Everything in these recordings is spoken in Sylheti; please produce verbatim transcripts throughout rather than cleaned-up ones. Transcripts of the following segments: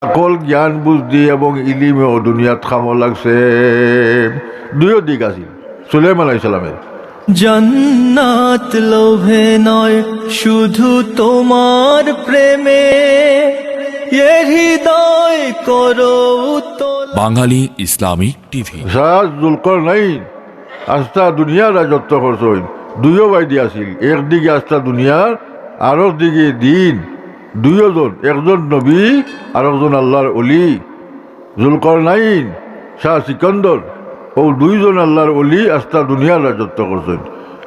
আকল, জ্ঞান, বুদ্ধি এবং ইলিমেও দুনিয়াত কামো লাগছে। দুইও দিক আছিল সুলাইমান আলাইহিস সালামের। জান্নাত লোভে নয়, শুধু তোমার প্রেমে, এ হৃদয় করো উতলা। বাঙালি ইসলামিক টিভি। শাহ জুলকারনাইন আস্তা দুনিয়ার রাজত্ব করছইন। দুইও ভাইদি আছিল, একদিকে আস্তা দুনিয়ার, আরক দিকে দিন। দুইও জন, একজন নবী, আরকজন আল্লাহর অলি। জুলকারনাইন, শাহ সিকন্দর, অউ দুইজন আল্লাহর অলি আস্তা দুনিয়ার রাজত্ব করছইন।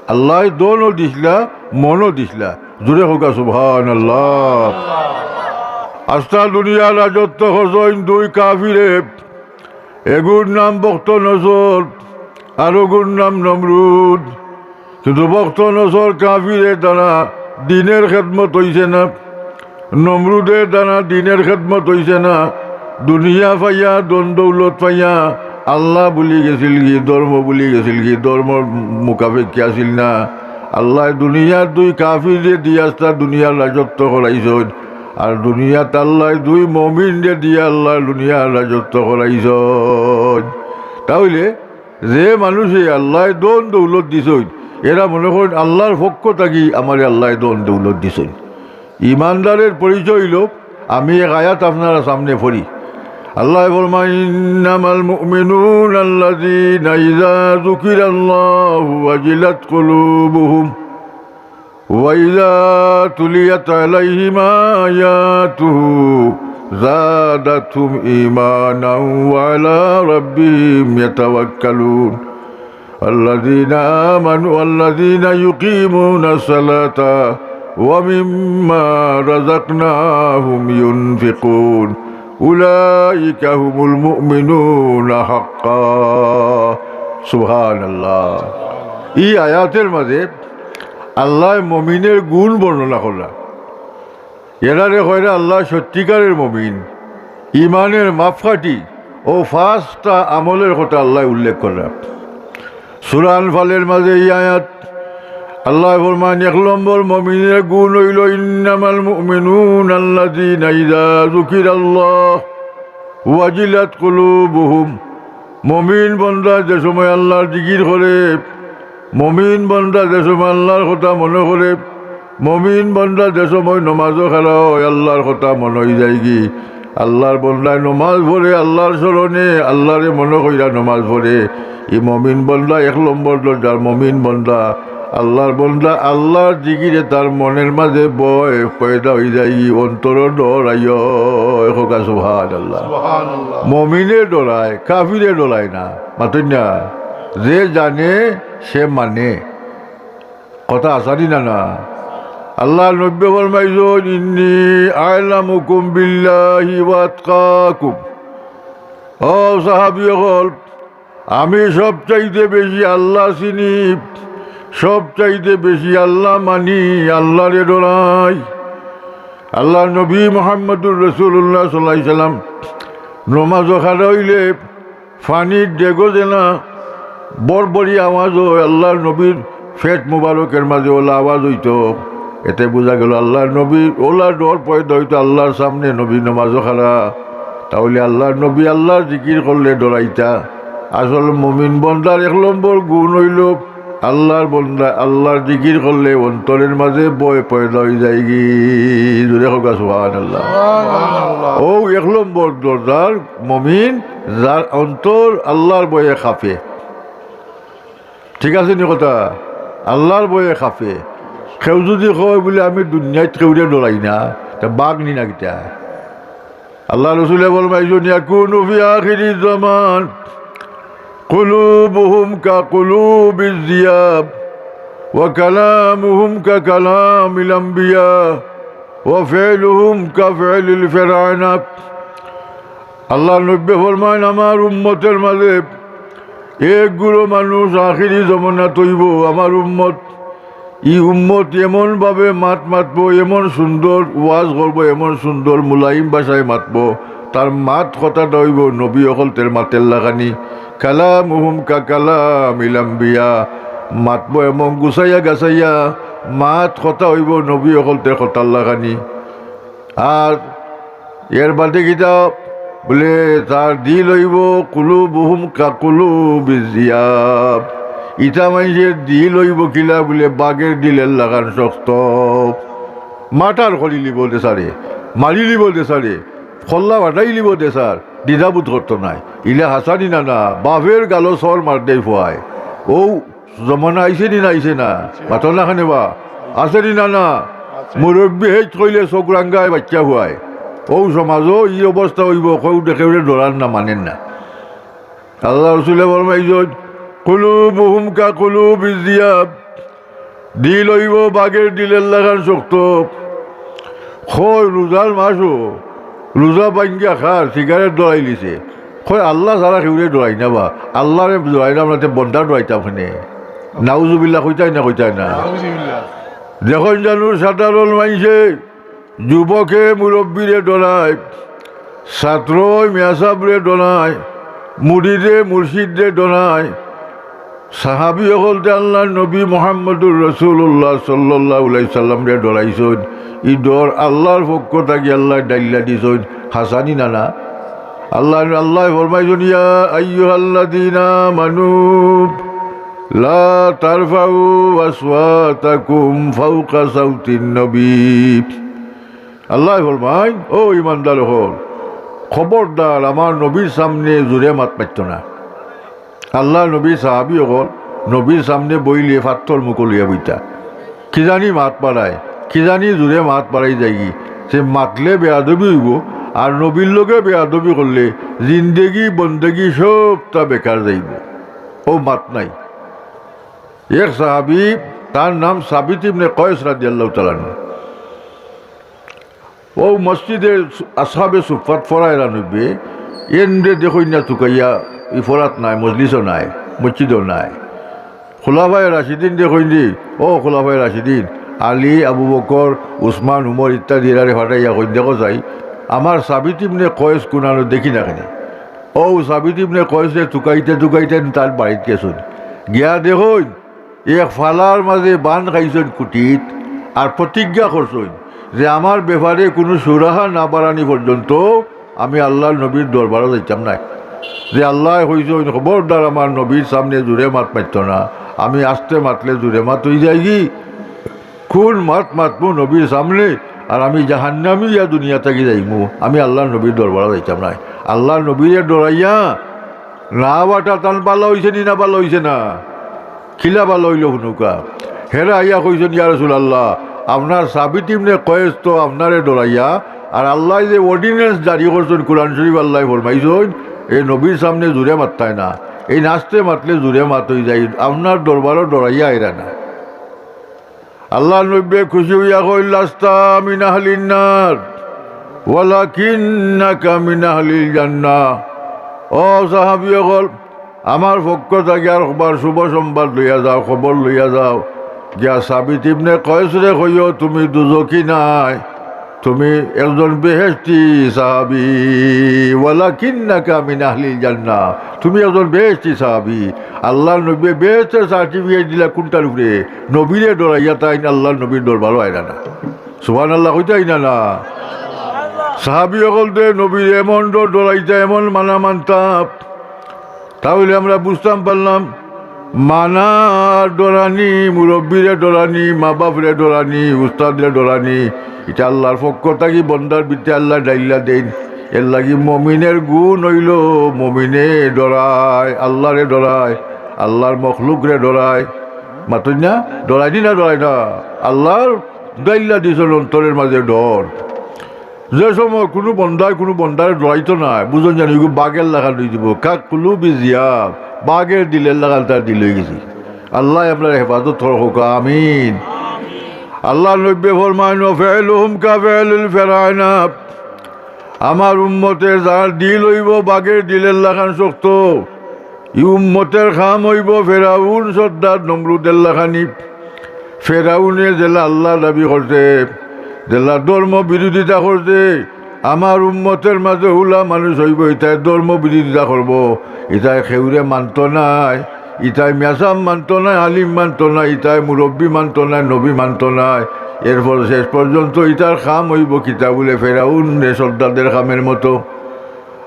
আল্লায় ধনও দিছলা, মনও দিছলা। জুরে কউক্কা সুবহানাল্লাহ। আস্তা দুনিয়ার রাজত্ব করছইন দুই কাফিরে। এগুর নাম বখত নসর, আর অগুর নাম নমরুদ। কিন্তু বখত নসর কাফিরের দ্বারা দিনের খেদমত অইছে না, নমরুদের দ্বারা দিনের খেদমত অইছে না। দুনিয়া পাইয়া, ধন দৌলত পাইয়া আল্লাহ ভুলি গেছিলগি, ধর্ম ভুলি গেছিলগি, ধর্মর মুখাপেক্ষী আছিল না। আল্লায় দুনিয়ার দুই কাফিররে দিয়া আস্তা দুনিয়ার রাজত্ব করাইছইন, আর দুনিয়াত আল্লায় দুই মমিনরে দিয়া আল্লায় দুনিয়ার রাজত্ব করাইছইন। তাইলে যে মানুষে আল্লায় ধন দৌলত দিছইন, এরা মনে করইন আল্লাহর পক্ষ থাকি আমারে আল্লায় ধন দৌলত দিছইন। ইমানদারের পরিচয় অইলো, আমি এক আয়াত আপনারার সামনে পড়ি। আল্লায় ফরমাইন, "إنما المؤمنون الذين إذا ذكر الله وجلت قلوبهم وإذا تليت عليهم آياته زادتهم إيمانا وعلى ربهم يتوكلون الذين آمنوا الذين يقيمون الصلاة ومما رزقناهم ينفقون أولئك هم المؤمنون حقا।" সুবহানাল্লাহ। ই আয়াতের মাঝে আল্লায় মমিনের গুণ বর্ণনা করলা। এরারে কইরা আল্লায় সত্যিকারের মমিন, ইমানের মাপকাঠি অউ পাঁচটা আমলের কথা আল্লায় উল্লেখ করলা। সূরা আনফালের মাঝে ই আয়াত, আল্লায় ফরমাইন, এক নম্বর মমিনের গুণ অইলো, "إنما المؤمنون الذين إذا ذكر الله وجلت قلوبهم।" মমিন বন্দা যে সময় আল্লাহর জিকির করে, মমিন বন্দা যে সময় আল্লাহর কথা মনো করে, মমিন বন্দা যে সময় নমাজো খাড়া অয়, আল্লাহর কথা মনো অইযায়গি। আল্লাহর বন্দায় নমাজ পড়ে, আল্লাহর স্মরণে, আল্লাহরে মনো কইরা নমাজ পড়ে। ই মমিন বন্দা এক নম্বর দরজার মমিন বন্দা। আল্লাহর বন্দা, আল্লাহর জিকিরে তার মনের মাঝে ভয় পয়দা অইযায়গি, অন্তরো ডর আইয়। কউক্কা সুবহানাল্লাহ। সুবহানাল্লাহ। মমিনে ডরায়, কাফিরে ডরায় না। মাতইন না, যে জানে সে মানে। কথা হাছা নি না? না। আল্লাহর নবীয়ে ফরমাইছইন, "إني أعلمكم بالله وأتقاكم।" ও সাহাবী অকল, আমি সবচাইতে বেশি আল্লাহ চিনি, সবচাইতে বেশি আল্লাহ মানি, আল্লাহরে ডরাই। আল্লাহর নবী মুহাম্মদুর রাসূলুল্লাহ সাল্লাল্লাহু আলাইহি ওয়াসাল্লাম নমাজো খাড়া অইলে পানির ডেগো যেলা বড়বড়ি আওয়াজ অয়, আল্লাহর নবীর পেট মুবারকের মাঝে অলা আওয়াজ অইতো। এতে বুঝা গেলো আল্লাহর নবীর অলা ডর পয়দা অইতো আল্লাহর সামনে নবী নমাজো খাড়া। তাইলে আল্লাহর নবী আল্লাহর জিকির করলে ডরাইতা। আসল মমিন বন্দার এক নম্বর গুণ অইলো আল্লাহর বন্দা আল্লাহর জিকির করলে অন্তরের মাঝে ভয় পয়দা অইযায়গি। জুরে কউক্কা সুবহানাল্লাহ। সুবহানাল্লাহ। অউ এক নম্বর দরজার মমিন, যার অন্তর আল্লাহর ভয়ে কাঁপে। ঠিক আছে নি কথা? আল্লাহর ভয়ে কাঁপে। কেউ যুদি কয় বুলে, "আমি দুনিয়াত কেউরে ডরাই না", তে বাঘ নি না কিতা? আল্লাহর রসুলে ফরমাইছইন, "يكون في آخر الزمان قلوبهم كقلوب الذئاب وكلامهم ككلام الأنبياء وفعلهم كفعل الفراعنة।" আল্লাহর নবীয়ে ফরমাইন, আমার উম্মতের মাঝে এক গুরু মানুষ আখেরি জমানাত অইবো, আমার উম্মত। ই উম্মত এমন ভাবে মাত মাতবো, এমন সুন্দর ওয়াজ করবো, এমন সুন্দর মুলাইম ভাষায় মাতবো, তার মাত কথাটা অইবো নবী অকলতের মাতের লাখানি। كلامهم ككلام الأنبياء, মাতবো এমন গুছাইয়া গাছাইয়া, মাত কথা অইবো নবী অকলতের কথার লাখানি। আর এর বাদে কিতা বুলে, তার দিল অইবো কুলুবুহুম কাকুলুবিজ জিয়াব। ইতা মানষের দিল অইবো কিলা বুলে, বাঘের দিলের লাখান শক্ত। মার্ডার করিলিবো দেশারে, মারিলিবো দেশারে, কল্লা ফাটাইলিবো দেশার, দ্বিধাবোধ করতো নায়। ইলা হাছা নি না না? বাফের গালো চড় মার দেয় ফুয়ায়। অউ জমানা আইছে নি না আইছে না? মাতো না কেনে বা? আছে নি না না? মুরব্বি হেইত কইলে চউখ রাঙ্গায় বাইচ্চা ফুয়ায়। অউ সমাজো ই অবস্থা অইবো, কেউ দেখে ওরে ডরার না, মানের না। আল্লার রসুলে ফরমাইছইন, "কুলুবুহুম কাকুলুবিজ জিয়াব।" দিল অইবো বাঘের দিলের লাখান শক্ত। কয় রোজার মাসো রোজা ভাঙ্গিয়া খার, সিগারেট ধরাইলিছে। কয়, "আল্লা ছাড়া কেউরে ডরাই না বা, আল্লারে ডরাইলাম না, তে বন্দা ডরাইতাম কেনে?" নাউজুবিল্লাহ কইতায় না, কইতায় না? নাউজুবিল্লাহ। দেখইন জানু সাধারণ মানষে যুবকে মুরব্বিরে ডরায়, ছাত্রয় মেসাবরে ডরায়, মুরিদে মুর্শিদরে ডরায়, সাহাবি অকলতে আল্লার নবী মুহাম্মদুর রাসূলুল্লাহ সাল্লাল্লাহু আলাইহি সাল্লামরে ডরাইছইন। ই ডর আল্লার পক্ষ থাকি আল্লায় ডাইল্লা দিছইন। হাছা নি না না? আল্লায়, আল্লায় ফরমাইছইন, "ইয়া আইয়ুহাল্লাযীনা আমানু লা তারফাউ আসওয়াতাকুম ফাওকা সাউতিন নবী।" আল্লায় ফরমাইন, "ও ইমানদার অকল, খবরদার আমার নবীর সামনে জুরে মাত মাতিও না।" আল্লার নবীর সাহাবি অকল নবীর সামনে বইলে ফাত্তর মুখো লইয়া বইতা। কিজানি মাত বাড়ায়, কিজানি জুরে মাত বাড়াই যায়গি। তে মাতলে বেয়াদবি অইবো, আর নবীর লগে বেয়াদবি করলে জিন্দেগি বন্দেগি সবতা বেকার যাইবো। অউ মাত নাই। এক সাহাবি, তার নাম সাবিত ইবনে কয়েস রাদিয়াল্লাহু তাআলা আনহু। অউ মসজিদে সু-, আসহাবে সুফফাত ফড়ায় রানইবে, এনরে দেখইন না তুকাইয়া, ই ফড়াত নাই, মজলিসও নাই, মসজিদও নাই। খুলাফায়ে রাশিদিনরে কইন দি, "ও খুলাফায়ে রাশিদিন, আলী, আবু বকর, উসমান, উমর ইত্যাদি এরারে ফাটাইয়া কইন, দেখো চাই, আমার সাবিত ইবনে কয়েস কুনানো দেখি না কেনে।" অউ সাবিত ইবনে কয়েসরে তুকাইতে তুকাইতে তার বাড়িত গেছইন। গিয়া দেখইন, এক ফালার মাঝে বান খাইছইন কুটিত, আর প্রতিজ্ঞা করছইন যে আমার ব্যাপারে কুনু সুরাহা না বাড়ানি পর্যন্ত আমি আল্লার নবীর দরবারো যাইতাম নায়। যে আল্লায় কইছইন, "খবরদার আমার নবীর সামনে জুরে মাত মাতিও না, আমি আস্তে মাতলে জুরে মাত অই যায়গি, কুন মাত মাতমু নবীর সামনে, আর আমি জাহান্নামী অইয়া দুনিয়া থাকি যাইমু, আমি আল্লার নবীর দরবারো যাইতাম নায়।" আল্লার নবীরে ডরাইয়া না বাটা তান বালা অইছে নি না বালা অইছে না? কিলা বালা অইলো হুনুকা। হেরা আইয়া কইছইন, "ইয়া রাসূলুল্লাহ, আপনার সাবিত ইবনে কয়েস তো আপনারে ডরাইয়া, আর আল্লায় যে ordinance জারি করছইন, কুরআন শরীফ আল্লায় ফরমাইছইন, এই নবীর সামনে জুরে মাততায় না, এইন আস্তে মাতলে জুরে মাত অই যায়, আপনার দরবারো ডরাইয়া আইরা না।" আল্লার নবীয়ে খুশি অইয়া কইলা, "লাস্তা মিন আহলিন নার, ওয়ালাকিন্নাকা মিন আহলিল জান্নাহ।" ও সাহাবী অকল, আমার পক্ষ থাকি আরকবার শুভ সংবাদ লইয়া যাও, খবর লইয়া যাও। গিয়া সাবিত ইবনে কয়েসরে কইও, "তুমি দুজখি নায়, তুমি একজন বেহেশতি সাহাবী, ওয়ালাকিন্নাকা মিন আহলিল জান্নাহ, তুমি একজন বেহেশতি সাহাবী।" আল্লার নবীয়ে বেহেশতর certificate দিলা কুনটার উপরে? নবীরে ডরাইয়া তাইন আল্লার নবীর দরবারো আইরা না। সুবহানাল্লাহ কইতায় না না? সাহাবী অকলতে নবীরে এমন ডর ডরাইতা, এমন মানা মানতা, তা অইলে আমরা বুঝতাম পারলাম, মানা আর ডরানি, মুরব্বিরে ডরানি, মা-বাফরে ডরানি, উস্তাদরে ডরানি, ইটা আল্লার পক্ষ থাকি বন্দার ভিতরে আল্লায় ডাইল্লা দেইন। এরলাগি মমিনের গুণ অইলো, মমিনে ডরায়, আল্লারে ডরায়, আল্লার মখলুকরে ডরায়। মাতইন না? ডরায় নি না ডরায় না? আল্লায় ডাইল্লা দিছইন অন্তরের মাঝে ডর। যে সময় কুনু বন্দায় কুনু বন্দারে ডরাইতো নায়, বুঝইন জানি ইগু বাঘের লাখান অই দিবো। কাকুলুবিজ জিয়াব, বাঘের দিলের লাখান তার দিল অই গেছে। আল্লায় আমরার হেফাজত করউক্কা, আমিন। আল্লার নবীয়ে ফরমাইন, "ওয়া ফিলুহুম কা ফিলিল ফিরাইনা।" আমার উম্মতে যার দিল অইবো বাঘের দিলের লাখান শক্ত, ই উম্মতের কাম অইবো ফেরাউন সর্দার নমরুদের লাখানি। ফেরাউনে যেলা আল্লার দাবি করছে, যেলা ধর্ম বিরোধিতা করছে, আমার উম্মতের মাঝে অউলা মানুষ অইবো, ইতায় ধর্ম বিরোধিতা করবো, ইতায় কেউরে মানতো নায়, ইতায় মেসাব মানতো নায়, আলিম মানতো নায়, ইতায় মুরব্বি মানতো নায়, নবী মানতো নায়, এরপর শেষ পর্যন্ত ইতার কাম অইবো কিতা বুলে, ফেরাউনরে সর্দারদের কামের মতো।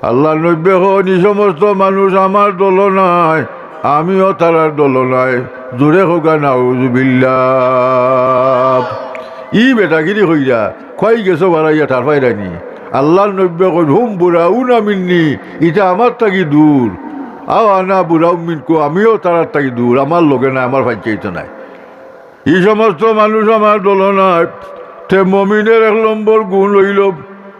আল্লার নবীয়ে কইন, "ই সমস্ত মানুষ আমার দলো নায়, আমিও তারার দলো নায়।" জোরে কউক্কা, "নাউজুবিল্লাহ।" ই বেটাগিরি কইরা, কই গেছো বারাইয়া ঠার পাইরায়নি। আল্লার নবীয়ে কইন, "হুম বুরাউনা মিন্নি, ইতা আমার থাকি দূর। আও আনা বুরাউম মিনকুম, আমিও তারার থাকি দূর, আমার লগে নায়, আমার পঞ্চাইতো নায়।" ই সমস্ত মানুষ আমার দলো নায়। তে মমিনের এক নম্বর গুণ অইলো,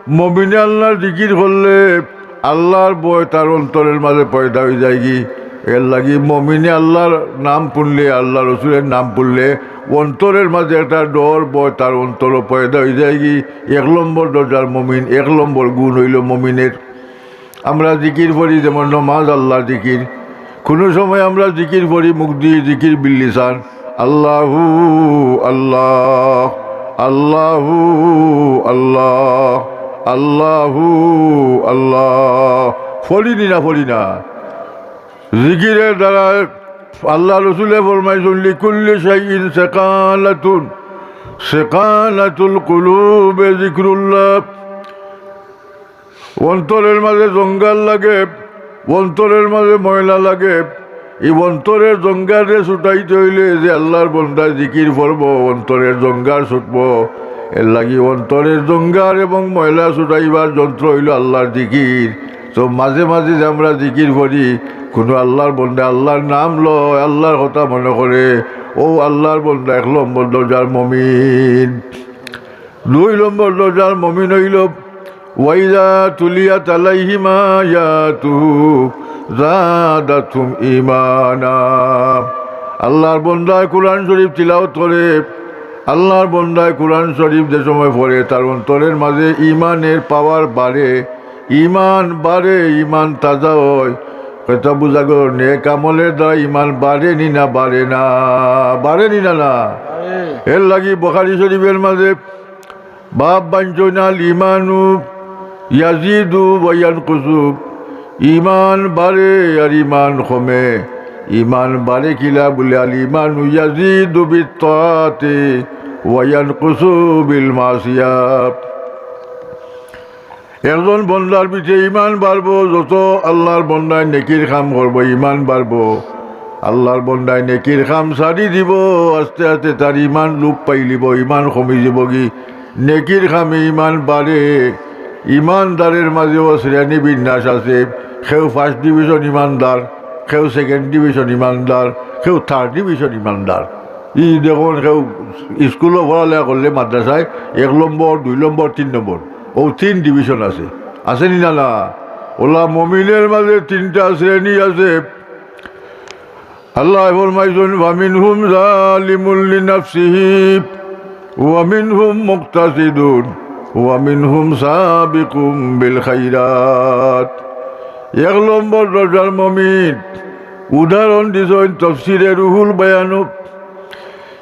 মমিনে আল্লার জিকির করলে আল্লার ভয় তার অন্তরের মাঝে পয়দা অইযায়গি। এরলাগি মমিনে আল্লার নাম হুনলে, আল্লার রসুলের নাম হুনলে অন্তরের মাঝে একটা ডর ভয় তার অন্তরো পয়দা অইযায়গি। এক নম্বর দরজার মমিন, এক নম্বর গুণ অইলো মমিনের। আমরা জিকির পড়ি, যেমন নমাজ আল্লার জিকির, কুনু সময় আমরা জিকির পড়ি মুখদি, জিকির বিল্লিসান, আল্লাহু আল্লাহ, আল্লাহু আল্লাহ, আল্লাহু আল্লাহ। পড়ি নি না, পড়ি না? জিকিরের দ্বারা আল্লার রসুলে ফরমাইছইন, "লিকুল্লি শাইইন সেকানাতুন, সেকানাতুল কুলুবে জিকরুল্লাহ।" অন্তরের মাঝে জঞ্জাল লাগে, অন্তরের মাঝে ময়লা লাগে। ই অন্তরের জঞ্জালরে ছুটাইতে অইলে যে আল্লার বন্দায় জিকির পড়বো, অন্তরের জঞ্জাল ছুটবো। এরলাগি অন্তরের জঞ্জাল এবং ময়লা ছুটাইবার যন্ত্র অইলো আল্লার জিকির। তো মাঝে মাঝে যে আমরা জিকির পড়ি, কুনু আল্লার বন্দায় আল্লার নাম লয়, আল্লার কথা মনো করে, অউ আল্লার বন্দা এক নম্বর দরজার মমিন। দুই নম্বর দরজার মমিন অইলো, "ওয়াইদা তুলিয়াত আলাইহিম আয়াতুহু জাদাতহুম ঈমানা।" আল্লার বন্দায় কুরআন শরীফ তিলাওয়াত করে, আল্লার বন্দায় কুরআন শরীফ যে সময় পড়ে, তার অন্তরের মাঝে ঈমানের পাওয়ার বাড়ে, ঈমান বাড়ে, ঈমান তাজা অয়। কথা বুঝা গেলো, নেক আমলের দ্বারা ঈমান বাড়ে নি না, বাড়ে না? বাড়ে নি না, না? বাড়ে। এরলাগি বুখারী শরীফের মাঝে বাব বানছইন, "আল ঈমানু ইয়াজিদু ওয়া ইয়ানকুসু।" ঈমান বাড়ে আর ঈমান কমে। ঈমান বাড়ে কিলা বুলে, "আল ঈমানু ইয়াজিদু বিত্তাআতি ওয়া ইয়ানকুসু বিল মাসিয়াত।" একজন বন্দার ভিতরে ঈমান বাড়বো, যত আল্লার বন্দায় নেকির কাম করবো, ঈমান বাড়বো। আল্লার বন্দায় নেকির কাম ছাড়ি দিবো, আস্তে আস্তে তার ঈমান লোপ পাইলিবো, ঈমান কমি যিবোগি। নেকির কামে ঈমান বাড়ে। ঈমানদারের মাঝেও শ্রেণী বিন্যাস আছে, কেউ first division ঈমানদার, কেউ second division ঈমানদার, কেউ third division ঈমানদার। ই দেখইন, কেউ স্কুলো পড়ালেখা করলে মাদ্রাসায় এক নম্বর, দুই নম্বর, তিন নম্বর, অউ তিন division আছে, আছে নি না, না? অউলা মমিনের মাঝে তিনটা শ্রেণী আছে। আল্লায় ফরমাইছইন, "ফামিনহুম যালিমুন লিনাফসিহি, ওয়া মিনহুম মুকতাসিদুন, ওয়া মিনহুম সাবিকুম বিল খাইরাত।" এক নম্বর দরজার মমিন, উদাহরণ দিছইন তফসিরে রুহুল বয়ানো।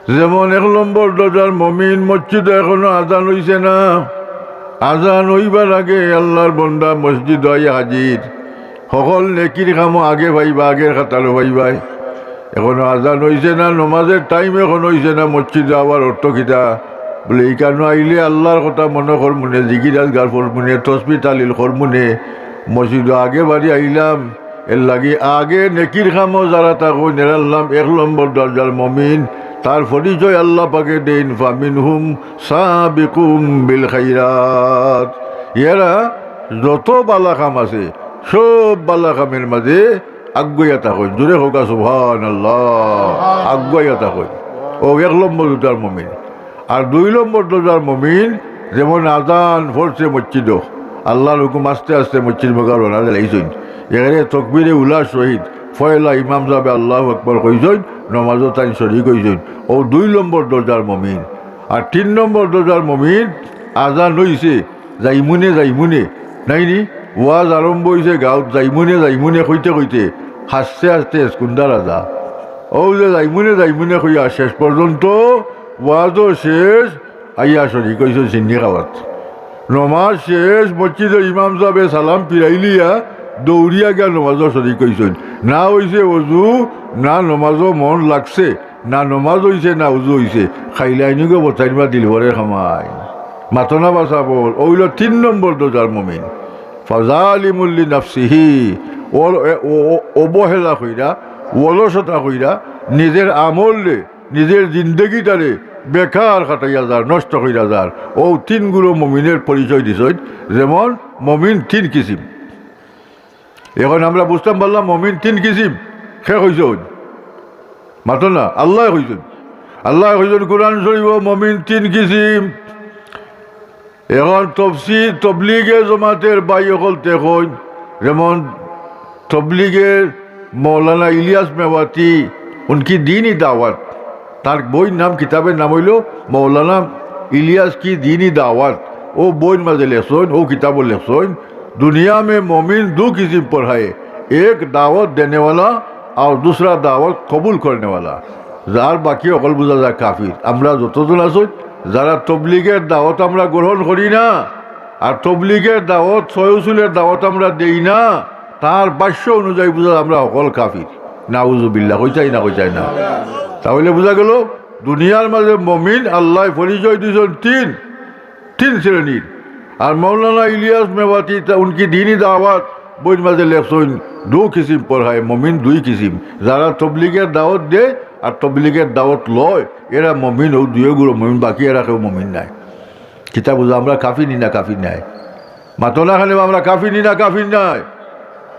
যেমন এক নম্বর দরজার মমিন, মসজিদো এখনো আজান অইছে না, আজান অইবার আগে আল্লার বন্দা মসজিদো আইয়া হাজির। হকল নেকির কামও আগে পাইবা, আগের কাতারো পাইবায়। এখনো আজান অইছে না, নমাজের time এখনো অইছে না, মসজিদো আওয়ার অর্থ কিতা? বুলে, ইকানো আইলে আল্লার কথা মনো করমুনে, জিকির আজগার পড়মুনে, তসবি তালিল করমুনে, মসজিদো আগে বাড়ি আইলাম, এরলাগি আগে নেকির কামো যারা থাকইন, এরার নাম এক নম্বর দরজার মমিন। তার পরিচয় আল্লা পাকে দেইন, "ফামিনহুম সাবিকুম বিল খাইরাত।" এরা যত বালা কাম আছে, সব বালা কামের মাঝে আগুয়াইয়া থাকইন। জোরে কউক্কা সুবহানাল্লাহ। আগুয়াইয়া থাকইন। অউ এক নম্বর দরজার মমিন। আর দুই নম্বর দরজার মমিন, যেমন আজান পড়ছে মসজিদো, আল্লার হুকুম আস্তে আস্তে মসজিদ মুখা রওনা দিলাইছইন। এখানে তকবিরে উলার সহিত পয়লা ইমাম সাবে আল্লাহু আকবার কইছইন, নমাজো তাইন শরিক অইছইন। অউ দুই নম্বর দরজার মমিন। আর তিন নম্বর দরজার মমিন, আজান অইছে, যাইমুনে, যাইমুনে, নায়নি? ওয়াজ আরম্ভ অইছে গাউত, যাইমুনে, যাইমুনে কইতে কইতে আস্তে আস্তে এসকুন্দা রাজা। অউ যে যাইমুনে, যাইমুনে কইয়া শেষ পর্যন্ত ওয়াজও শেষ, আইয়া শরিক অইছইন সিন্নি খাওয়াত। নমাজ শেষ, মসজিদো ইমাম সাবে সালাম ফিরাইলিয়া দৌড়িয়া গিয়া নমাজো শরিক অইছইন। না অইছে অজু, না নমাজো মন লাগছে, না নমাজ অইছে, না উজু অইছে, খাইলাইনি গো বতাইন বা দিলবরের খামাই। মাতো না বা সাব অকল, অউ অইলো তিন নম্বর দরজার মমিন। ফাজালিমুল লিনাফসিহি, অল-, এ-, অ-, অ-, অবহেলা কইরা, অলসতা কইরা, নিজের আমলরে, নিজের জিন্দেগিটারে বেকার কাটাইয়া যার, নষ্ট কইরা যার। অউ তিন গুরু মমিনের পরিচয় দিছইন, যেমন মমিন তিন কিসিম। এখন আমরা বুঝতাম পারলাম মমিন তিন কিসিম। কে কইছইন? মাতো না, আল্লায় কইছইন। আল্লায় কইছইন কুরআন শরীফো মমিন তিন কিসিম। এখন তফসির, তবলিগে জমাতের ভাই অকলতে কইন, যেমন তবলিগের মৌলানা ইলিয়াস মেওয়াতি, উনকি দিনি দাওয়াত, তার বইর নাম, কিতাবের নাম অইলো মৌলানা ইলিয়াস কি দিনি দাওয়াত। অউ বইর মাঝে লেখছইন, অউ কিতাবো লেখছইন, दुनिया में मोमिन दो किस्म पर है, एक दावत देने वाला और दूसरा दावत कबूल करने वाला। যার বাকি অকল বুঝা যায় কাফির। আমরা যতজন আছি, যারা তবলিগের দাওয়াত আমরা গ্রহণ করি না, আর তবলিগের দাওয়াত, সহি উসুলের দাওয়াত আমরা দেই না, তার ভাষ্য অনুযায়ী বুঝা যায় আমরা অকল কাফির। নাউজুবিল্লাহ, কইতায় না, কইতায় না। তাইলে বুঝা গেল, দুনিয়ার মাঝে মমিন আল্লায় পরিচয় দিছইন তিন, তিন শ্রেণীর। আর মৌলানা ইলিয়াস মেওয়াতি তা উনকি দিনি দাওয়াত বইর মাঝে লেখছইন, দু কিসিম পর হয়, মমিন দুই কিসিম, যারা তবলিগের দাওয়াত দেয় আর তবলিগের দাওয়াত লয়, এরা মমিন, অউ দুইও গুরু মমিন, বাকি এরা কেউ মমিন নায়। কিতা বুঝা, আমরা কাফির নি না কাফির নায়? মাতো না খালি আমরা কাফির নি না কাফির নায়?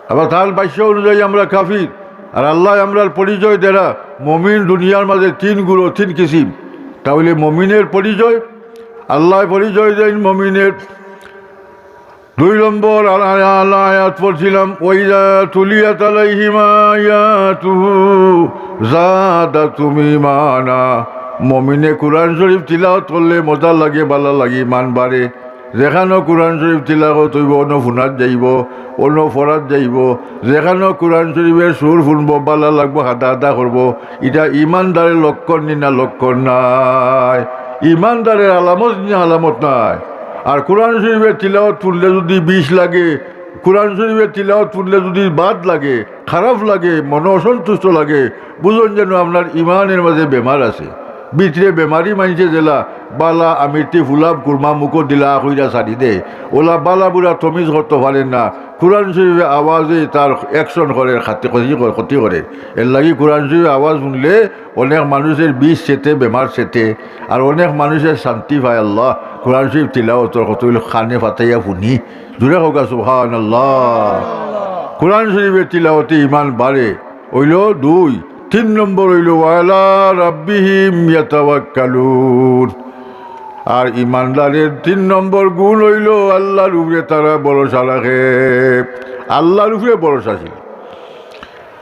আবার তার ভাষ্য অনুযায়ী আমরা কাফির। আর আল্লায় আমরার পরিচয় দেরা মমিন দুনিয়ার মাঝে তিন গুরু, তিন কিসিম। তাইলে মমিনের পরিচয়, আল্লায় পরিচয় দেইন মমিনের। দুই নম্বর আল-, আল-, আল-, আয়াত পড়ছিলাম, "ওয়াইদা তুলিয়াত আলাইহিম আয়াতুহু জাদাতুহুম ঈমানা।" মমিনে কুরআন শরীফ তিলাওয়াত করলে মজা লাগে, ভালা লাগে, ঈমান বাড়ে। যেখানো কুরআন শরীফ তিলাওয়াত অইবো, অনো হুনাত যাইবো, অনো পড়াত যাইবো, যেখানো কুরআন শরীফের সুর হুনবো, ভালা লাগবো, হাদা হাদা করবো, ইটা ঈমানদারের লক্ষণ নি না লক্ষণ নায়? ঈমানদারের আলামত নি না আলামত নায়? আর কুরআন শরীফের তিলাওয়াত হুনলে যুদি বিষ লাগে, কুরআন শরীফের তিলাওয়াত হুনলে যুদি বাদ লাগে, খারাপ লাগে, মনো অসন্তুষ্ট লাগে, বুঝইন যেন আপনার ঈমানের মাঝে বেমার আছে। ভিতরে বেমারি মানষে যেলা ভালা আমিরটি ফুলাব কুরমা মুখো দিলা কইরা ছাড়ি দেয়, অউলা ভালা বুরা তমিজ করতো পারের না। কুরআন শরীফে আওয়াজে তার action করের, ক্ষতি, ক্ষতি কর-, ক্ষতি করের। এরলাগি কুরআন শরীফে আওয়াজ হুনলে অনেক মানুষের বিষ ছেতে, বেমার ছেতে, আর অনেক মানুষের শান্তি পায়। আল্লাহ, কুরআন শরীফ তিলাওয়াতর কত অইলো কানে ফাতাইয়া হুনি। জুরে কউক্কা সুবহানাল্লাহ। কুরআন শরীফের তিলাওয়াতে ঈমান বাড়ে, অইলো দুই। তিন নম্বর অইলো, "ওয়া আলা রাব্বিহিম ইয়াতাওয়াক্কালুন।" আর ঈমানদারের তিন নম্বর গুণ অইলো আল্লাহর উপরে তারা ভরসা রাখে। আল্লাহর উপরে ভরসাশীল।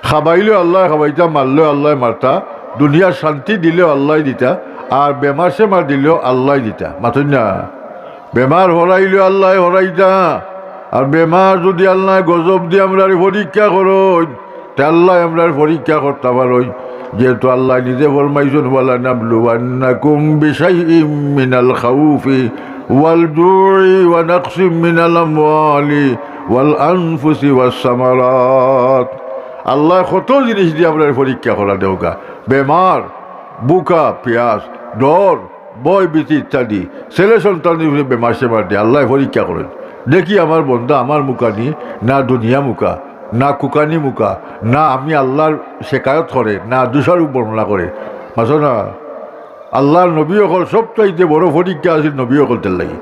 খাবাইলেও আল্লায় খাবাইতা, মারলেও আল্লায় মারতা, দুনিয়ার শান্তি দিলেও আল্লায় দিতা, আর বেমার সেমার দিলেও আল্লায় দিতা। মাতইন না? বেমার হরাইলেও আল্লায় হরাইতা, আর বেমার যুদি আল্লায় গজব দি আমরারে পরীক্ষা করইন, তে আল্লায় আমরারে পরীক্ষা করতা পারইন। যেহেতু আল্লায় নিজে ফরমাইছইন, "ওয়ালা নাবলুওয়ান্নাকুম বিশাইইম মিনাল খাউফি ওয়াল জুই ওয়া নাকসিম মিনাল আমওয়ালি ওয়াল আনফুসি ওয়াস সামারাত।" আল্লায় কত জিনিস দি আমরারে পরীক্ষা করা দেউক্কা। বেমার, ভুকা, পিয়াস, ডর, ভয়, ভীতি ইত্যাদি। ছেলে সন্তানর উপরে বেমার সেমার দিয়া আল্লায় পরীক্ষা করইন। দেখি আমার বন্দা আমার মুখা নি, না দুনিয়া মুখা, না কুকানি মুখা, না আমি আল্লাহর শেকায়ত করে, না দোষারোপ বর্ণনা করে। মাতো না, আল্লাহর নবী অকল সবচাইতে বড় পরীক্ষা আছিল নবী অকলতর লাগি।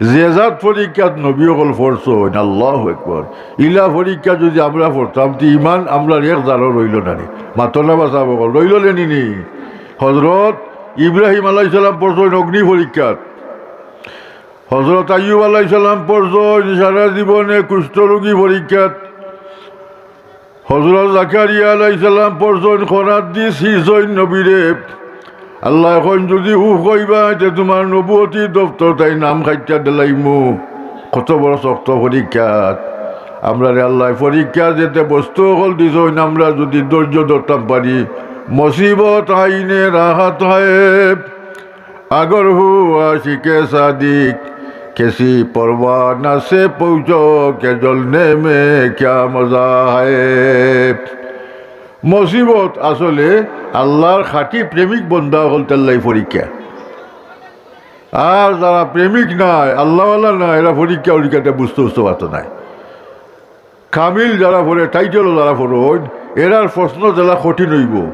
যে জাত পরীক্ষাত নবী অকল পড়ছইন, আল্লাহু আকবার। ইলা পরীক্ষা যুদি আমরা পড়তাম, তে ঈমান আমরার এক জারও রইলো না নি। মাতো না বা সাব অকল, রইলো নে নি? হজরত ইব্রাহিম আলাইহিস সালাম পড়ছইন অগ্নি পরীক্ষাত। হজরত আইয়ুব আলাইহিস সালাম পড়ছইন সারা জীবনে কুষ্ঠরোগী পরীক্ষাত। হজরত জাকারিয়া আলাইহিস সালাম পড়ছইন করাত দি ছিঁড়ছইন নবীরে। আল্লায় কইন, "যুদি উফ কইবায়, তে তুমার নবুয়তি দপ্তর তাই নাম কাইট্টা দিলাইমু।" কত বড় শক্ত পরীক্ষাত। আমরারে আল্লায় পরীক্ষা যেতে বস্তু অকল দিছইন, আমরা যুদি ধৈর্য ধরতাম পারি, মুসিবত আইনে রাহাত হয়। اگر ہو عاشق صادق کسی پروانہ سے پوچھو کہ جلنے میں کیا مزہ ہے۔ মুসিবত আসলে আল্লাহর খাঁটি প্রেমিক বন্দা অকলতার লাগি পরীক্ষা। আর যারা প্রেমিক নায়, আল্লাহওয়ালা নায়, এরা পরীক্ষা উরীক্ষাটা বুঝতে বুঝতে পারতো নায়। কামিল যারা পড়ে, টাইটেলও যারা পড়ইন, এরার প্রশ্ন যেলা কঠিন অইবো।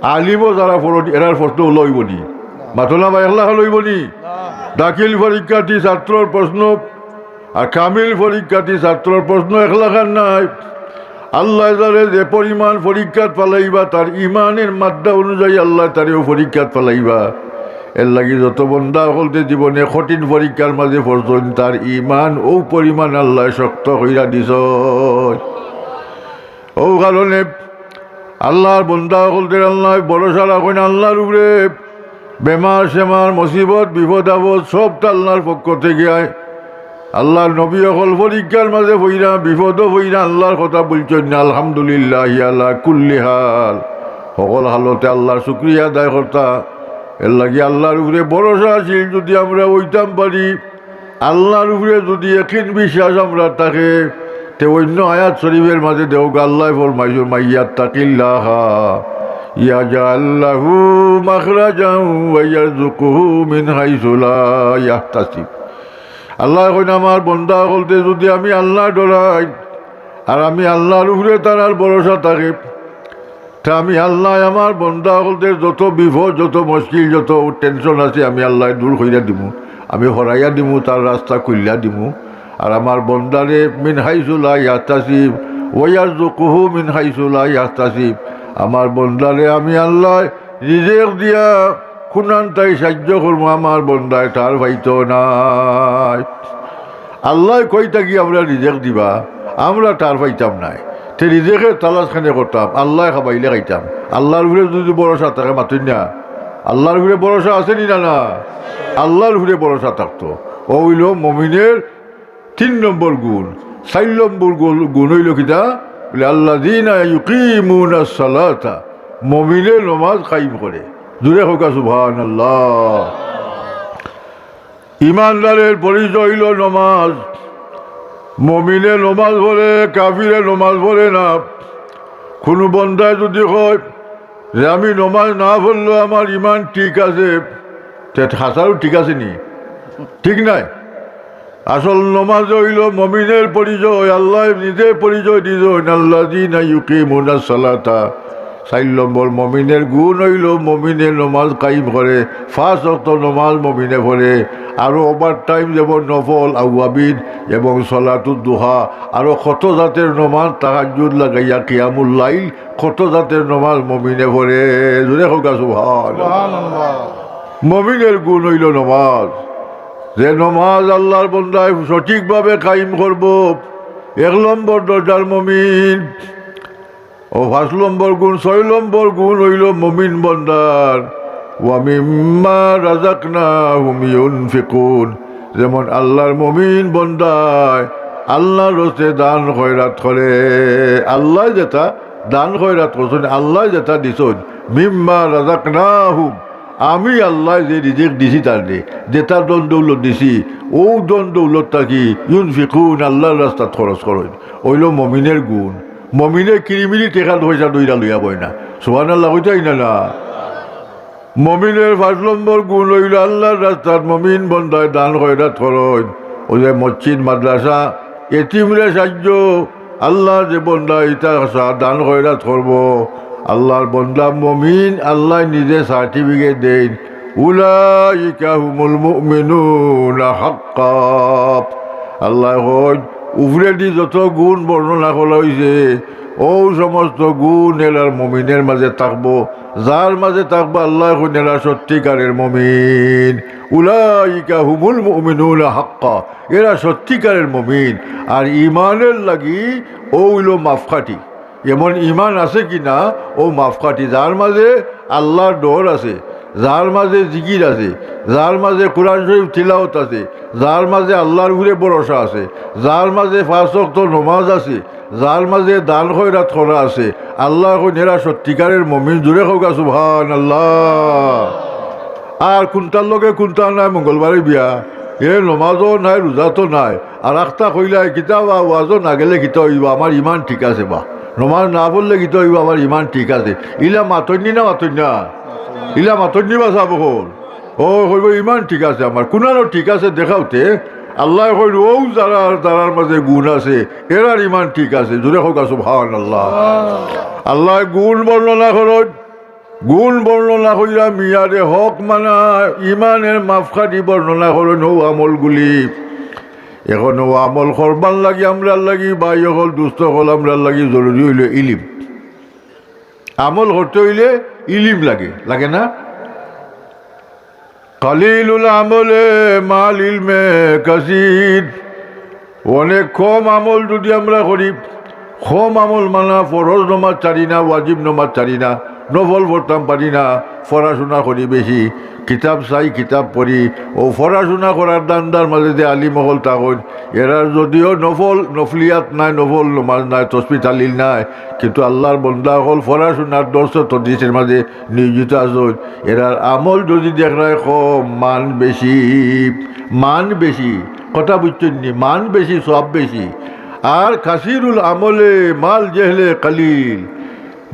আলিমও যারা পড়ইন, এরার প্রশ্ন অলা অইবো নি? মাতো না বা একলাখান অইবো নি? দাখিল পরীক্ষার্থী ছাত্রর প্রশ্ন আর কামিল পরীক্ষার্থী ছাত্রর প্রশ্ন একলাখান নায়। আল্লায় যারে যে পরিমাণ পরীক্ষাত ফালাইবা, তার ইমানের মাত্রা অনুযায়ী আল্লায় তারেও পরীক্ষাত ফালাইবা। এরলাগি যত বন্দা অকলতে জীবনে কঠিন পরীক্ষার মাঝে পড়ছইন, তার ইমান অউ পরিমাণ আল্লায় শক্ত কইরা দিছইন। অউ কারণে আল্লাহর বন্দা অকলতে আল্লায় ভরসা রাখইন আল্লাহর উপরে। বেমার সেমার, মুসিবত, বিপদ আপদ সবতা আল্লাহর পক্ষ থাকি আয়। আল্লাহর নবী অকল পরীক্ষার মাঝে পড়িয়া, বিপদো পড়িয়া আল্লাহর কথা বলছইন না, আলহামদুলিল্লাহি আলা কুল্লি হাল। হকল হালতে আল্লাহর শুকরিয়া আদায় করতা। এরলাগি আল্লাহর উপরে ভরসা আছিল, যুদি আমরা অইতাম পারি, আল্লাহর উপরে যুদি একিন বিশ্বাস আমরার থাকে, তে অইন্য আয়াত শরীফের মাঝে দেখউক্কা আল্লায় ফরমাইছইন, "মাইয়াত্তাকিল্লাহা ইয়াজআল লাহু মাখরাজান ওয়া ইয়ারযুকহু মিন হাইসু লা ইয়াহতাসিব।" আল্লায় কইন, "আমার বন্দা অকলতে যুদি আমি আল্লায় ডরাই, আর আমি আল্লাহর উপরে তারার ভরসা থাকে, তে আমি আল্লায় আমার বন্দা অকলতে যত বিপদ, যত মুশকিল, যত টেনশন আছে, আমি আল্লায় দূর কইরা দিমু, আমি হরাইয়া দিমু, তার রাস্তা খুলিয়া দিমু। আর আমার বন্দারে মিন হাইসু লা ইয়াহতাসিব, ওয়া ইয়ারযুকহু মিন হাইসু লা ইয়াহতাসিব, আমার বন্দারে আমি আল্লায় রিজিক দিয়া কুনান তাই সাহায্য করমু, আমার বন্দায় টের পাইতো নায়।" আল্লায় কই থাকি আমরা রিজিক দিবা, আমরা টের পাইতাম নায়। তে রিজিকর তালাশ কেনে করতাম? আল্লায় খাবাইলে খাইতাম। আল্লাহর উপরে যুদি ভরসা থাকে, মাতইন না, আল্লাহর উপরে ভরসা আছে নি না? না, আল্লাহর উপরে ভরসা থাকতো। অউ অইলো মুমিনের তিন নম্বর গুণ। চাইর নম্বর গুণ, গুণ অইলো কিতা? বলে, "আল্লাযীনা ইউকিমুনাস সালাতা", মুমিনে নমাজ কায়েম করে। জুরে কউক্কা সুবহানাল্লাহ। ইমানদারের পরিচয় অইলো নমাজ। মুমিনে নমাজ পড়ে, কাফিরে নমাজ পড়ে না। কুনু বন্দায় যুদি কয় যে, "আমি নমাজ না পড়লেও আমার ইমান ঠিক আছে", তে হাছাউ ঠিক আছে নি? ঠিক নায়। আসল নমাজ অইলো মুমিনের পরিচয়, আল্লায় নিজে পরিচয় দিছইন, "আল্লাযীনা ইউকিমুনাস সালাতা।" চাইর নম্বর মুমিনের গুণ অইলো মুমিনে নমাজ কায়েম করে, পাঁচ ওয়াক্ত নমাজ মুমিনে পড়ে, আরো ওভারটাইম যেমন নফল, আওয়াবিন এবং সালাতুদ দুহা, আরো কত জাতের নমাজ, তাহাজ্জুদ লাগাইয়া কিয়ামুল লাইল, কত জাতের নমাজ মুমিনে পড়ে। জুরে কউক্কা সুবহানাল্লাহ। সুবহানাল্লাহ। মুমিনের গুণ অইলো নমাজ। যে নমাজ আল্লাহর বন্দায় সঠিকভাবে কায়েম করবো, এক নম্বর দরজার মুমিন। অউ পাঁচ নম্বর গুণ, ছয় নম্বর গুণ অইলো মুমিন বন্দার, "ওয়া মিম্মা রাযাকনাহুম ইউনফিকুন।" যেমন আল্লাহর মুমিন বন্দায় আল্লাহর রাস্তায় দান খয়রাত করে, আল্লায় যেটা দান খয়রাত করছইন, আল্লায় যেটা দিছইন, "মিম্মা রাযাকনাহুম", আমি আল্লায় যে রিজিক দিছি তারে, যেটা ধন দৌলত দিছি, অউ ধন দৌলত থাকি, "ইউনফিকুন", আল্লাহর রাস্তাত খরচ করইন। অইলো মুমিনের গুণ। মুমিনে কিরিমিরি টেকা পয়সা ধইরা লইয়া বয় না। সুবহানাল্লাহ কইতায় না, না? মুমিনের পাঁচ নম্বর গুণ অইলো আল্লাহর রাস্তাত মুমিন বন্দায় দান খয়রাত করইন। অউ যে মসজিদ, মাদ্রাসা, এতিমরে সাহায্য, আল্লাহর যে বন্দা ইতা দান খয়রাত করবো, আল্লাহর বন্দা মুমিন, আল্লায় নিজে সার্টিফিকেট দেইন, "উলাইকা হুমুল মুমিনুনা হাক্কা।" আল্লায় কইন, উপরেদি যত গুণ বর্ণনা করা অইছে, অউ সমস্ত গুণ এরার মুমিনের মাঝে থাকবো। যার মাঝে থাকবো, আল্লায় কইন, এরা সত্যিকারের মুমিন। "উলাইকা হুমুল মুমিনুনা হাক্কা।" এরা সত্যিকারের মুমিন। আর ইমানের লাগি অউ অইলো মাপকাঠি। এমন ইমান আছে কি না, অউ মাপকাঠি। যার মাঝে আল্লাহর ডর আছে, যার মাঝে জিকির আছে, যার মাঝে কোরআন শরীফ তিলাওত আছে, যার মাঝে আল্লাহর উপরে ভরসা আছে, যার মাঝে পাঁচ ওয়াক্ত নমাজ আছে, যার মাঝে দান খয়রাত করা আছে, আল্লায় কইন, "এরা সত্যিকারের মুমিন।" জুরে কউক্কা সুবহানাল্লাহ। আর কুনটার লগে কুনটা নাই, মঙ্গলবারে বিয়া, এ নমাজও নাই, রোজা তো নাই, আর আখতা কইলায় কিতা বা, ওয়াজও না গেলে কিতা অইবো, আমার ইমান ঠিক আছে বা। নমাজ না পড়লে কিতা অইবো? আমার ইমান ঠিক আছে। ইলা মাতইননি না মাতইন না? ইলা মাতইননি বা সাব অকল। ও কইবো, "ইমান ঠিক আছে আমার।" কুনানো ঠিক আছে দেখাওতে? আল্লায় কইন, "অউ যারার, যারার মাঝে গুণ আছে, এরার ইমান ঠিক আছে।" জোরে কউক্কা সুবহানাল্লাহ। আল্লায় গুণ বর্ণনা করইন, গুণ বর্ণনা কইরা মিয়ারে হক মানা, ইমানের মাপকাঠি বর্ণনা করইন অউ আমলগুলি। এখন অউ আমল করবার লাগি আমরার লাগি, ভাই অকল, দুস্ত অকল, আমরার লাগি জরুরি অইলো ইলিম। আমল করতে অইলে ইলিম লাগে, লাগে না? কালিলুল আমলে মাল ইলমে কাসির। অনেক কম আমল যুদি আমরা করি, কম আমল মানা, ফরজ নমাজ ছাড়ি না, ওয়াজিব নমাজ ছাড়ি না, নফল পড়তাম পারি না, পড়াশুনা করি বেশি, কিতাব চাই, কিতাব পড়ি। অউ পড়াশুনা করার ধান্দার মাঝে যে আলিম অকল থাকইন, এরার যুদিও নফল, নফলিয়াত নাই, নফল নমাজ নাই, তসবি তালিল নাই, কিন্তু আল্লার বন্দা অকল পড়াশুনার দর্শ তদরিসের মাঝে নিয়োজিত আছইন। এরার আমল যুদি দেখরায় কম, মান বেশি, মান বেশি। কথা বুঝছইননি? মান বেশি, সওয়াব বেশি। আর কাসিরুল আমলে মাল জেহলে কালিল,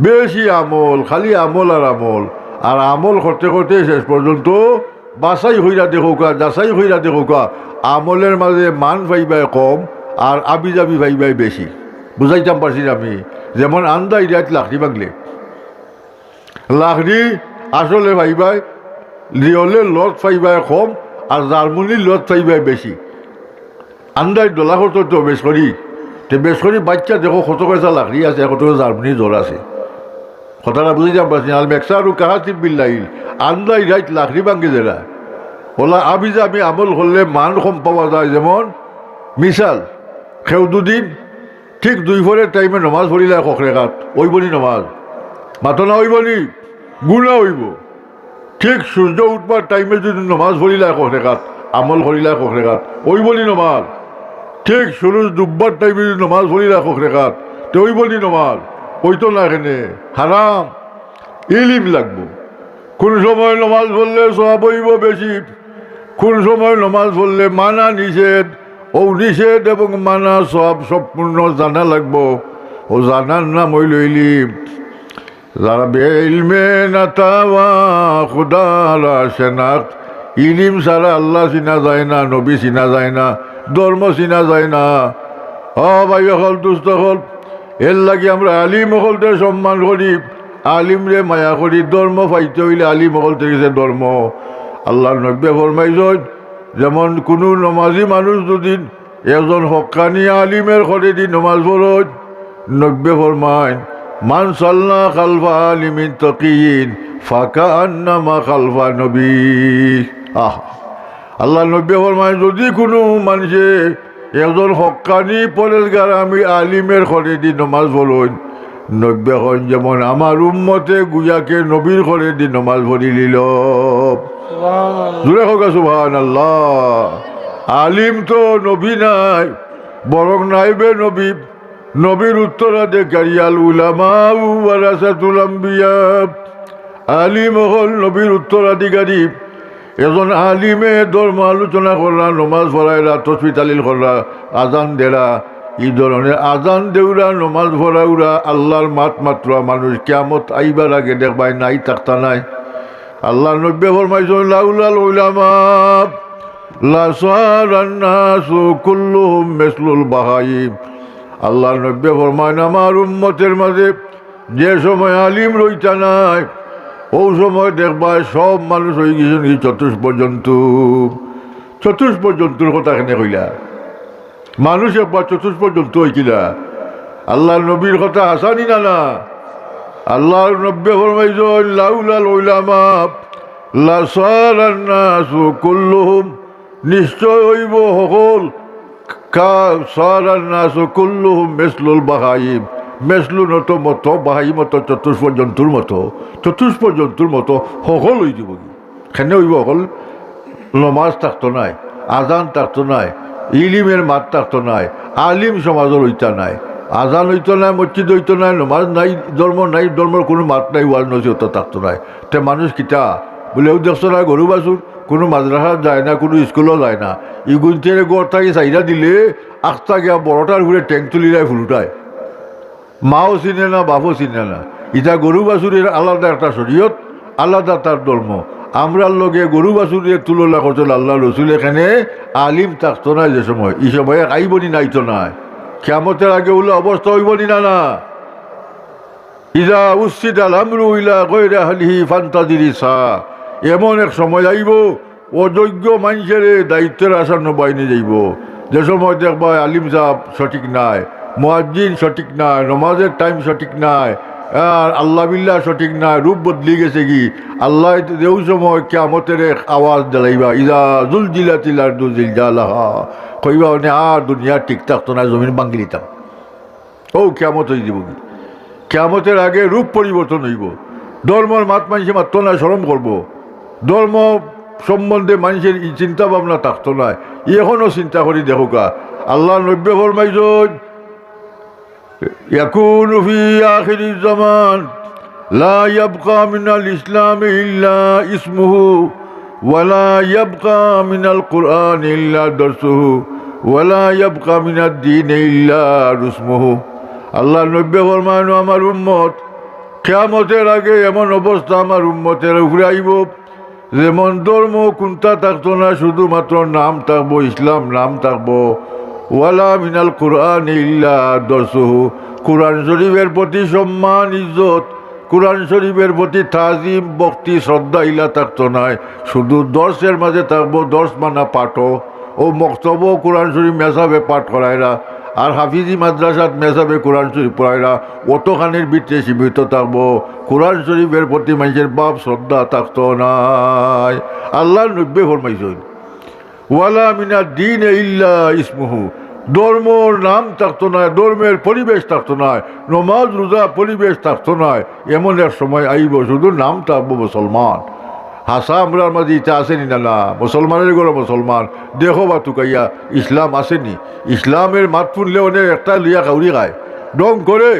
বেশি আমল, খালি আমল আর আমল। আর আমল করতে করতে শেষ পর্যন্ত বাছাই কইরা দেখউক্কা, যাচাই কইরা দেখউক্কা, আমলের মাঝে মান পাইবায় কম আর আবিজাবি পাইবায় বেশি। বুঝাইতাম পারছি না আমি? যেমন আন্দাই রাইত লাকড়ি ভাংলে, লাকড়ি আসলে পাইবায়, রিয়লের লত পাইবায় কম, আর জার্মনির লত পাইবায় বেশি। আন্দাই ডলা করতো তো বেশ করি, তে বেশ করি বাইচ্চা দেখো কত কয়টা লাকড়ি আছে, কত জার্মনির ঝড় আছে। কথাটা বুঝাইতাম পারছি না? আল মেকসারু কাহাতিব বিল্লাইল, আন্দাই রাইত লাকড়ি ভাঙ্গে যেরা। অলা আবিজাবি আমল করলে মান কম পাওয়া যায়। যেমন মিসাল, কেউ দুদিন ঠিক দুই পরের টাইমে নমাজ পড়িলায় কয়েক রেকাত, অইবনি নমাজ? মাতো না, অইবনি? গুনা অইবো। ঠিক সূর্য উঠবার টাইমে যুদি নমাজ পড়িলায় কয়েক রেকাত, আমল করিলায় কয়েক রেকাত, অইবনি নমাজ? ঠিক সুরুজ ডুববার টাইমে যুদি নমাজ পড়িলায় কয়েক রেকাত, তে অইবনি নমাজ? অইতো না। কেনে? হারাম। ইলিম লাগবো। কুন সময় নমাজ পড়লে সওয়াব অইবো বেশি, কুন সময় নমাজ পড়লে মানা নিষেধ, অউ নিষেধ এবং মানা সওয়াব সম্পূর্ণ জানা লাগবো। অউ জানার নাম অইলো ইলিম। যারা বেইলমে নাতাওয়া খুদার শেনাখত, ইলিম ছাড়া আল্লা চিনা যায় না, নবী চিনা যায় না, ধর্ম চিনা যায় না। ও ভাই অকল, দুস্ত অকল, এরলাগি আমরা আলিম অকলরে সম্মান করি, আলিমরে মায়া করি। ধর্ম পাইতে অইলে আলিম অকলতে গেছে ধর্ম। আল্লার নবীয়ে ফরমাইছইন, যেমন কুনু নমাজি মানুষ যুদি একজন হক্কানি আলিমের ঘরেদি নমাজ পড়ইন, নবীয়ে ফরমাইন, "মান সাল্লা খালফা আলিমিন তাকিয়িন ফাকাআন্নামা খালফা নবী।" আহ, আল্লার নবীয়ে ফরমাইন, যুদি কুনু মানষে একজন হক্কানি পরেজগার আমি আলিমের ঘরেদি নমাজ পড়ইন, নবীয়ে কইন, "যেমন আমার উম্মতে গুয়াকে নবীর ঘরেদি নমাজ পড়িলিলো।" সুবহানাল্লাহ। জোরে কউক্কা সুবহানাল্লাহ। আলিম তো নবী নায়, বরং নাইবে নবী। নবীর উত্তরাধিকারী, আল উলামাউ ওয়ারাসাতুল আম্বিয়া। আলিম অকল নবীর উত্তরাধিকারী। একজন আলিমে ধর্ম আলোচনা কররা, নমাজ পড়াইরা, তসবি তালিল কররা, আজান দেরা, ই ধরনের আজান দেউরা, নমাজ পড়াউরা, আল্লার মাত মাতরা মানুষ কিয়ামত আইবার আগে দেখবায় নাই থাকতা নায়। আল্লার নবীয়ে ফরমাইছইন, "লাউলাল উলামা লাসারান নাসু কুল্লুহুম মিসলুল বাহাইম।" আল্লার নবীয়ে ফরমাইন, আমার উম্মতের মাঝে যে সময় আলিম রইতা নায়, অউ সময় দেখবায় সব মানুষ অইগেছইন কি চতুষ্প জন্তু। চতুষ্প জন্তুর কথা কেনে কইলা? মানুষ একবার চতুষ্প জন্তু অইছিলা। আল্লার নবীর কথা হাছা নি না? না। আল্লার নবীয়ে ফরমাইছইন, "লাউলাল উলামা লাসারান নাসু কুল্লুহুম।" নিশ্চয় অইবো হকল কা-, সারান নাসু কুল্লুহুম মিসলুল বাহাইম। মিসলু অর্থ মতো, বাহাইম অর্থ চতুষ্প জন্তুর মতো। চতুষ্প জন্তুর মতো হকল অইযিবোগি। কেনে অইবো হকল? নমাজ থাকতো নায়, আজান থাকতো নায়, ইলিমের মাত থাকতো নায়, আলিম সমাজর অইতা নায়, আজান অইতো নায়, মসজিদ অইতো নায়, নমাজ নাই, ধর্ম নাই, ধর্মর কুনু মাত নাই, ওয়াজ নসিহত থাকতো নায়। তে মানুষ কিতা? বুলে, "অউ দেখছো না গরু বাছুর, কুনু মাদ্রাসাত যায় না, কুনু স্কুলো যায় না, ইগুইন্তরে ঘর থাকি ছাইড়া দিলে আখতা গিয়া বড়টার উপরে ঠেং তুলিলায় ফুলুটায়।" মাও চিনে না, বাপও চিনে না। ইটা গরু বাছুরের আলাদা একটা শরীয়ত, আলাদা তার ধর্ম। আমরার লগে গরু বাছুরের তুলনা করছইন আল্লার রসুলে, কেনে আলিম থাকতো নায় যে সময়, ই সময় আইবো নি নাইতো নায়। কিয়ামতের আগে অলা অবস্থা অইবো নি না, না? ইজা উসিদাল আমরু ইলা গায়রি আহলিহি ফান্তাজিরি সা। এমন এক সময় আইবো, অযোগ্য মানষরে দায়িত্বর আসনে বওয়াইনি যাইবো। যে সময় দেখবায় আলিম সাব সঠিক নায়, মুয়াজ্জিন সঠিক নায়, নমাজর টাইম সঠিক নায়, আর আল্লা বিল্লা সঠিক নায়, রূপ বদলি গেছেগি। আল্লায় যেউ সময় কিয়ামতের এক আওয়াজ দিলাইবা, ইজা জুলজিলাতিল আরদু জিলজালাহা, কইবা অনে আর দুনিয়া ঠিক থাকতো নায়, জমিন ভাঙ্গিলিতাম। অউ কিয়ামত অইযিবোগি। কিয়ামতের আগে রূপ পরিবর্তন অইবো। ধর্মর মাত মানষে মাততো নায়, শরম করবো। ধর্ম সম্বন্ধে মানষর ই চিন্তা ভাবনা থাকতো নায়। ই এখনো চিন্তা করি দেখউক্কা। আল্লার নবীয়ে ফরমাইছইন, ইয়াকুনু ফি আখিরিজ জামান লা ইয়াবকা মিনাল ইসলামি ইল্লা ইসমুহু, ওয়ালা ইয়াবকা মিনাল কুরআনি ইল্লা দারসুহু, ওয়ালা ইয়াবকা মিনাদ দীনি ইল্লা রুসমুহু। আল্লার নবীয়ে ফরমাইন, আমার উম্মত, কিয়ামতের আগে এমন অবস্থা আমার উম্মতের উপরে আইবো, যেমন ধর্ম কুনটা থাকতো নায়, শুধুমাত্র নাম থাকবো, ইসলাম নাম থাকবো। ওয়ালা মিনাল কুরআনি ইল্লা দারসুহু, কুরআন শরীফের প্রতি সম্মান, ইজ্জত, কুরআন শরীফের প্রতি তাজিম, ভক্তি, শ্রদ্ধা ইলা থাকতো নায়, শুধু দর্সের মাঝে থাকবো। দর্স মানা পাঠও, অউ মক্তবো কুরআন শরীফ মেসাবে পাঠ করাইরা, আর হাফিজি মাদ্রাসাত মেসাবে কুরআন শরীফ পড়াইরা, অতখানির ভিতরে সীমিত থাকবো। কুরআন শরীফের প্রতি মানষর ভাব শ্রদ্ধা থাকতো নায়। আল্লার নবীয়ে ফরমাইছইন, ওয়ালা মিনাদ দীনি ইল্লা ইসমুহু, ধর্মর নাম থাকতো নায়, ধর্মের পরিবেশ থাকতো নায়, নমাজ রোজা পরিবেশ থাকতো নায়। এমন এক সময় আইবো, শুধু নাম থাকবো মুসলমান। হাছা আমরার মাঝে ইটা আছে নি না, না? মুসলমানের ঘরো মুসলমান, দেখো বা তুকাইয়া ইসলাম আছে নি? ইসলামের মাত হুনলে অনে একটা লইয়া কাউরি খায়, ঢং করে।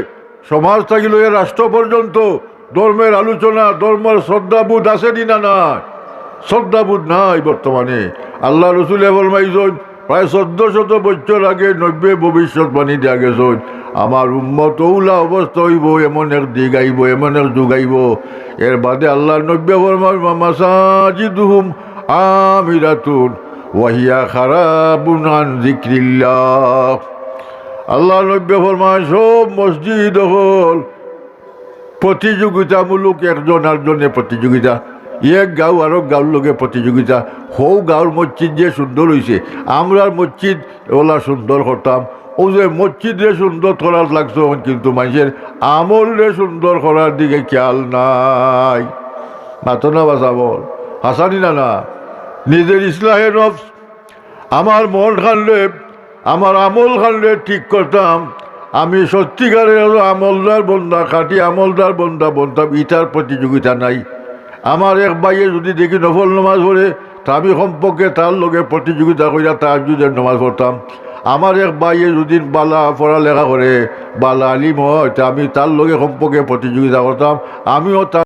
সমাজ থাকি লইয়া রাষ্ট্র পর্যন্ত ধর্মের আলোচনা, ধর্মের শ্রদ্ধাবোধ আছে নি না, না? শ্রদ্ধাবোধ নাই বর্তমানে। আল্লার রসুলে ফরমাইছইন, প্রায় চৌদ্দ শত বছর আগে নবীয়ে ভবিষ্যৎবাণী দিয়া গেছইন, আমার উম্মত অউলা অবস্থা অইবো, এমন এক দিক আইবো, এমন এক যুগ আইবো। এর বাদে আল্লার নবীয়ে ফরমাইন, মাসাজিদুহুম আমিরাতুন ওয়া হিয়া খারাবুন আন যিকরিল্লাহ। আল্লার নবীয়ে ফরমাইন, সব মসজিদ অকল প্রতিযোগিতামূলক, একজন আরজনে প্রতিযোগিতা, এক গাঁও আরক গাঁওর লগে প্রতিযোগিতা। হউ গাঁওর মসজিদ যে সুন্দর অইছে, আমরার মসজিদ অলা সুন্দর করতাম। অউ যে মসজিদরে সুন্দর করাত লাগছইন, কিন্তু মানষর আমলরে সুন্দর করার দিকে খেয়াল নাই। মাতো না বা ছাব অকল, হাছা নি না, না? নিজের ইসলাহে নফস, আমার মন খানরে, আমার আমল খানরে ঠিক করতাম, আমি সত্যিকারের আমলদার বন্দা, খাঁটি আমলদার বন্দা বনতাম, ইটার প্রতিযোগিতা নাই। আমার এক ভাইয়ে যুদি দেখি নফল নমাজ পড়ে, তে আমি কমপক্ষে তার লগে প্রতিযোগিতা করিয়া তাহাজ্জুদের নমাজ পড়তাম। আমার এক ভাইয়ে যুদি বালা পড়ালেখা করে, বালা আলিম অয়, তে আমি তার লগে কমপক্ষে প্রতিযোগিতা করতাম, আমিও তার